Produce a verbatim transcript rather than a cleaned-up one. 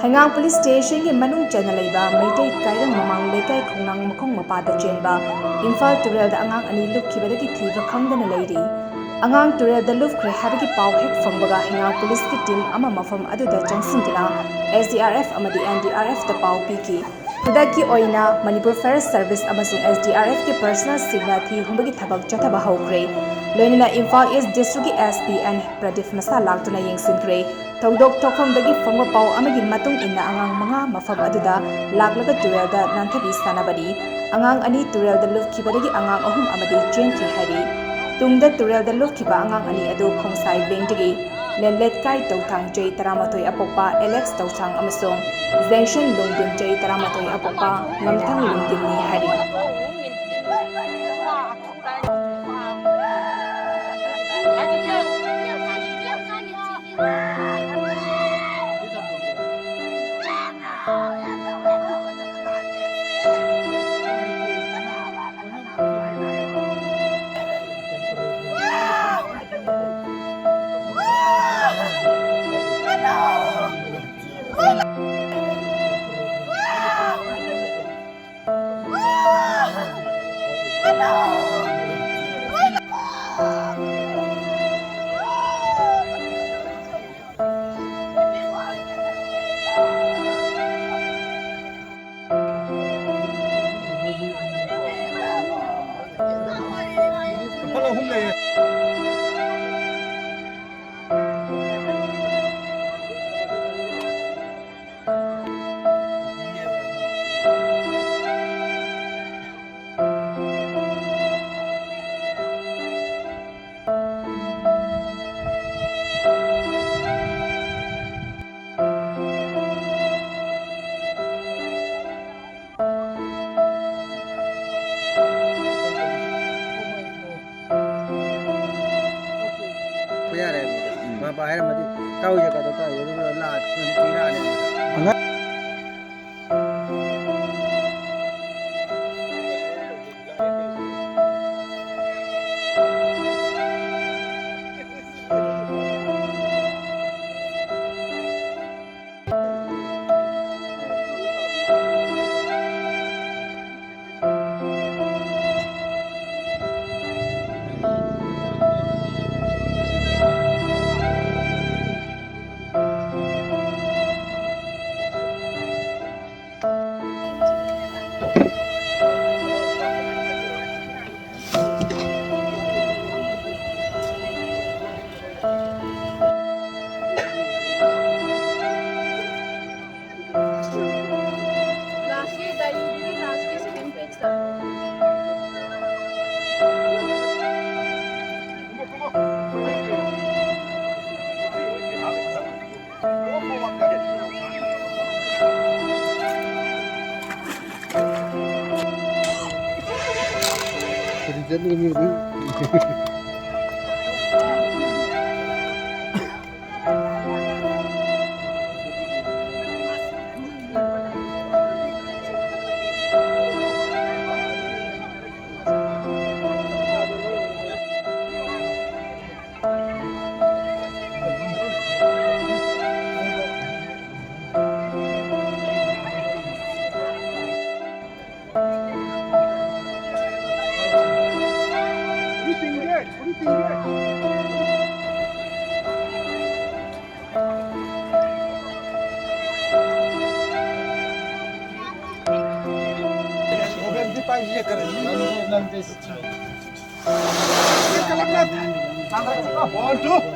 ꯍꯩꯉꯥꯡ police ꯁ꯭ꯇꯦꯁꯟꯒꯤ ꯃꯅꯨꯡ ꯆꯟꯅ ꯂꯩꯕ ꯃꯩꯇꯩ ꯀꯥꯏꯔꯪ ꯃꯃꯥꯡ ꯂꯩꯀꯥꯏ ꯈꯣꯡꯅꯥꯡ ꯃꯈꯣꯡ ꯃꯄꯥꯗ ꯆꯦꯟꯕ ꯏꯝꯐꯥꯜ ꯇꯨꯔꯦꯜꯗ ꯑꯉꯥꯡ ꯑꯅꯤ ꯂꯨꯞꯈꯤꯕꯗꯒꯤ ꯊꯤꯕ ꯈꯪꯗꯅ ꯂꯩꯔꯤ꯫ ꯑꯉꯥꯡ ꯇꯨꯔꯦꯜꯗ ꯂꯨꯞꯈ꯭ꯔꯦ ꯍꯥꯏꯕꯒꯤ ꯄꯥꯎ ꯍꯦꯛ ꯐꯪꯕꯒ ꯍꯩꯉꯥꯡ ꯄꯨꯂꯤꯁꯀꯤ ꯇꯤꯝ ꯑꯃ ꯃꯐꯝ ꯑꯗꯨꯗ ꯆꯪꯁꯤꯟꯗꯨꯅ ꯑꯦꯁ ꯗꯤ ꯑꯥꯔ ꯑꯦꯐ ꯑꯃꯗꯤ ꯑꯦꯟ ꯗꯤ ꯑꯥꯔ ꯑꯦꯐꯇ ꯄꯥꯎ ꯄꯤꯈꯤ꯫ ꯈꯨꯗꯛꯀꯤ ꯑꯣꯏꯅ ꯃꯅꯤꯄꯨꯔ ꯐꯥꯌꯔ ꯁꯔꯚꯤꯁ ꯑꯃꯁꯨꯡ ꯑꯦꯁ ꯗꯤ ꯑꯥꯔ ꯑꯦꯐꯀꯤ ꯄꯔꯁꯅꯦꯜꯁꯤꯡꯅ ꯊꯤ ꯍꯨꯝꯕꯒꯤ ꯊꯕꯛ ꯆꯠꯊꯕ ꯍꯧꯈ꯭ꯔꯦ꯫ ꯂꯣꯏꯅꯅ ꯏꯝꯐꯥꯜ ꯏꯁ ꯗꯤꯁꯇ꯭ꯔꯤꯛꯀꯤ ꯑꯦꯁ ꯄꯤ ꯑꯦꯟ ꯄ꯭ꯔꯗꯤꯞ ꯃꯁꯥ ꯂꯥꯛꯇꯨꯅ ꯌꯦꯡꯁꯤꯟꯈ꯭ꯔꯦ꯫ ꯊꯧꯗꯣꯛ ꯊꯣꯛꯐꯝꯗꯒꯤ ꯐꯪꯕ ꯄꯥꯎ ꯑꯃꯒꯤ ꯃꯇꯨꯡ ꯏꯟꯅ ꯑꯉꯥꯡ ꯃꯉꯥ ꯃꯐꯝ ꯑꯗꯨꯗ ꯂꯥꯛꯂꯒ ꯇꯨꯔꯦꯜꯗ ꯅꯥꯟꯊꯕꯤ ꯁꯥꯟꯅꯕꯅꯤ꯫ ꯑꯉꯥꯡ ꯑꯅꯤ ꯇꯨꯔꯦꯜꯗ ꯂꯨꯞꯈꯤꯕꯗꯒꯤ ꯑꯉꯥꯡ ꯑꯍꯨꯝ ꯑꯃꯗꯤ ꯆꯦꯟꯈꯤ ꯍꯥꯏꯔꯤ꯫ ꯇꯨꯡꯗ ꯇꯨꯔꯦꯜꯗ ꯂꯨꯞꯈꯤꯕ ꯑꯉꯥꯡ ꯑꯅꯤ ꯑꯗꯨ ꯈꯣꯡꯁꯥꯏ ꯕꯦꯡꯗꯒꯤ ꯂꯦꯟꯂꯦꯠꯀꯥꯏ ꯇꯧꯊꯥꯡ ꯆꯍꯤ ꯇꯔꯥꯃꯥꯊꯣꯏ ꯑꯄꯣꯛꯄ ꯑꯦꯂꯦꯛꯁ ꯇꯧꯊꯥꯡ ꯑꯃꯁꯨꯡ ꯖꯦꯡꯁꯟ ꯂꯨꯡꯗꯤꯟ ꯆꯍꯤ ꯇꯔꯥꯃꯥꯊꯣꯏ ꯑꯄꯣꯛꯄ ꯉꯝꯊꯪ ꯂꯨꯡꯗꯤꯟꯅꯤ ꯍꯥꯏꯔꯤ꯫ ꯌꯥꯔꯦ꯫ ꯃꯄꯥ ꯍꯥꯏꯔꯝꯃꯗꯤ ꯇꯧ ꯖꯒꯥꯗꯣ ꯇꯧ, ꯑꯗꯨꯒ ꯂꯥꯛꯑꯗꯤ ꯄꯤꯔꯛꯑꯅꯤ꯫ ꯑꯉꯥꯡ One, two.